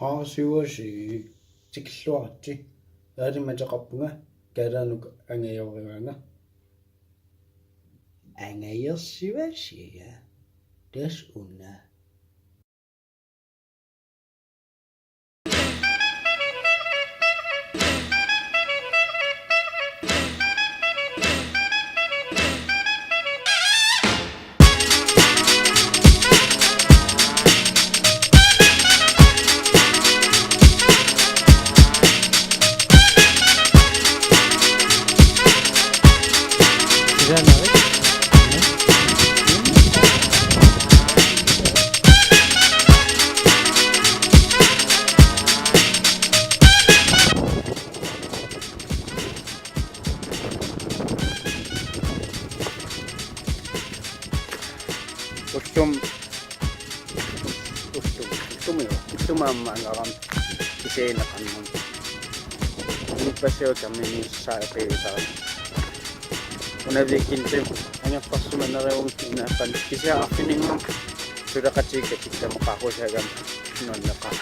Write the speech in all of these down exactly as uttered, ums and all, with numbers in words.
Aasiuasi, tikilluaritsi. Aali mateqarpunga, Kalaanuk angajoraanga. Angajersivasia. Tassa una. Ullum, ullum, ullumi, ullumi aamma angaram kisianni qanoq. Inuppassuit kamminissaapiisaat. Una weekendimi angerlarsimaneruvoq inaapan kisianni arfininngornermi suleqatigiit katikkamaqarusaagami nuanneqaaq.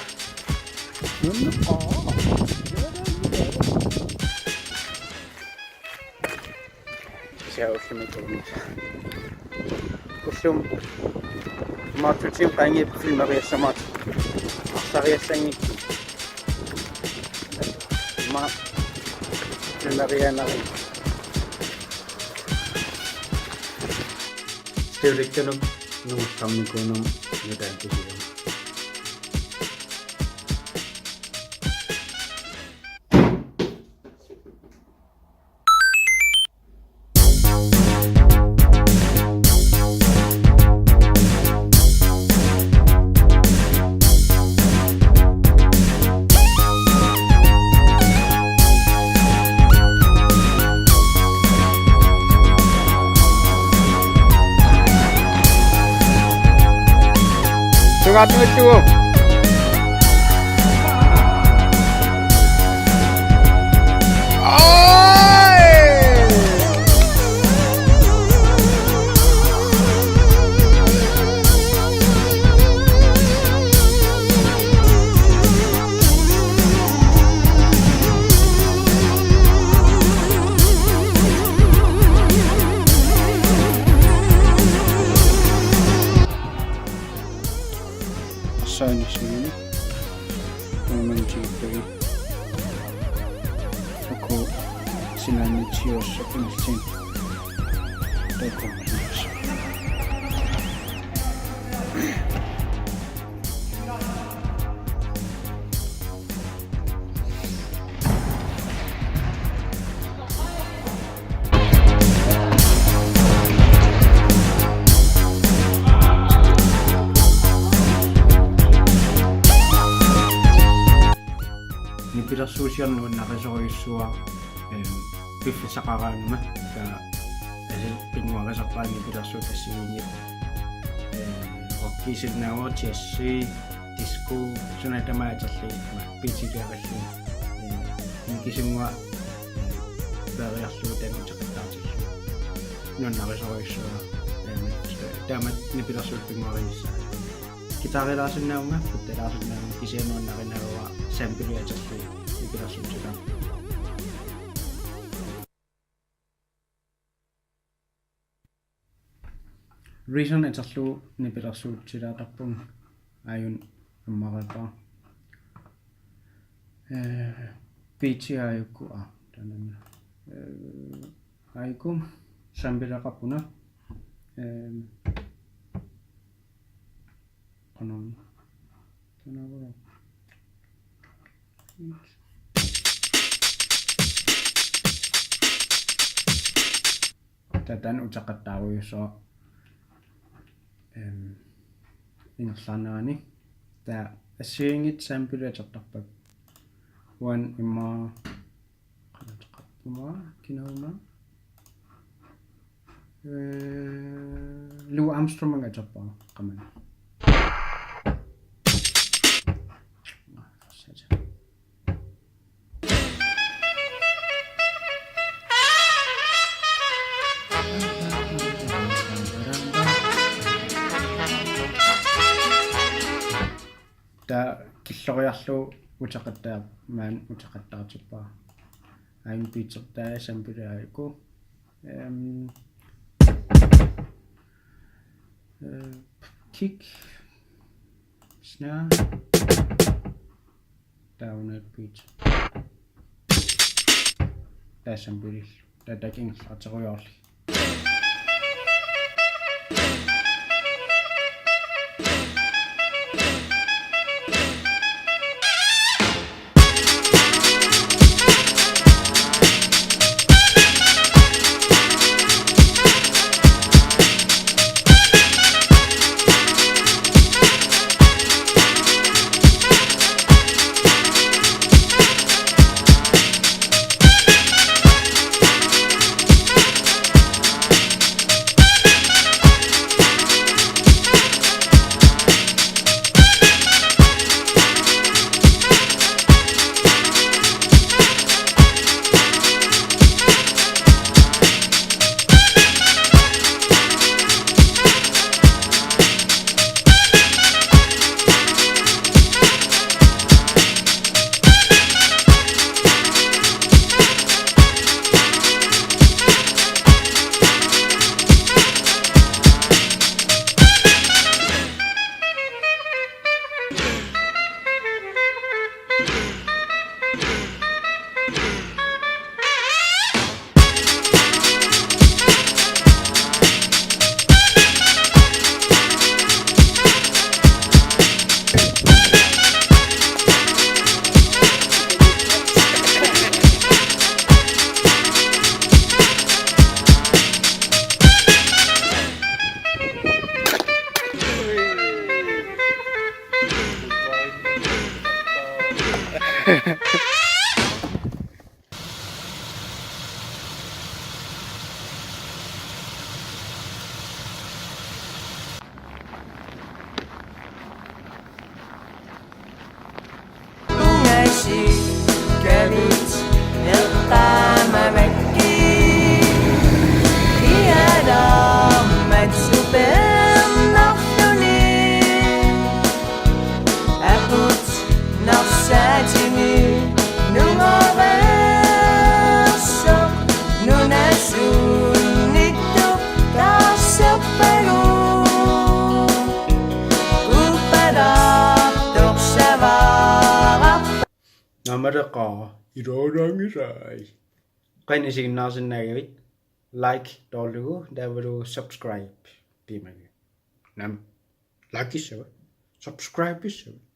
Nuanneqaaq. Kisianni ullumi tuunnisa. Ullumi. Maatsutim qaangiup filmeriassamaat. Arsariassanngikku. Ma. Filmerianeri. Stiulikkanut nungullarnikuunermut nutaamik pisiama. Sungaarniullugu. Saani siini. Umantiittagi. Uku sinaanitsiussapinsin. Takunngas. Nipilersuusiorneq nuannarisorujussuuara, ehm, piffissaqaraangama, taava, eh, pinnguarisarpaat nipilersuut assigiinngitsut, eh, rockiusinnaavoq, jazzi, disco, suna tamaat atorlugit, beatillu atorlugit, eh, nikisinnguaq, eh, peeriarlugu taanna uteqattaartillugu. Nuannarisorujussuuara, eh, taamatut nipilersuut pinnguarinissaat. Guitarilaarsinnaavunga, guitarilaarsinnaavunga, kisianni nuannarinaavara sampliat atorlugit nipilersuussutaat. Reason atorlugu nipilersuussilaartarpunga, aajuna ammareerpara. Eh, beati aajuku, aa, taanna. Eh, aajuku sampileqarpunga. Eh, qanoq. Taanna. Taava taanna uteqattaarujussuuara, ehm, ingerlaarnerani. Taava assigiinngitsut sampliat atortarpakka. Uani immaqa qanoq ateqarpunga, kinaaguma. Eh, Lou Armstrong atorpara, qamani. Taava Toriarlugu uteqattaar-, maani uteqattaartippara. Aamma beatsertaa sampleriarlugu. Ehm, eh, kick, snare, down beat. Taassampilillu. Taava takingerlaarterujoorli. Naamaleqaaq, iluanaanngisai. Qanoq isiginnaarsinnaagavit? Like toorlugu, taavalu subscribe piumagu. Naamik, likissava, subscribeissava.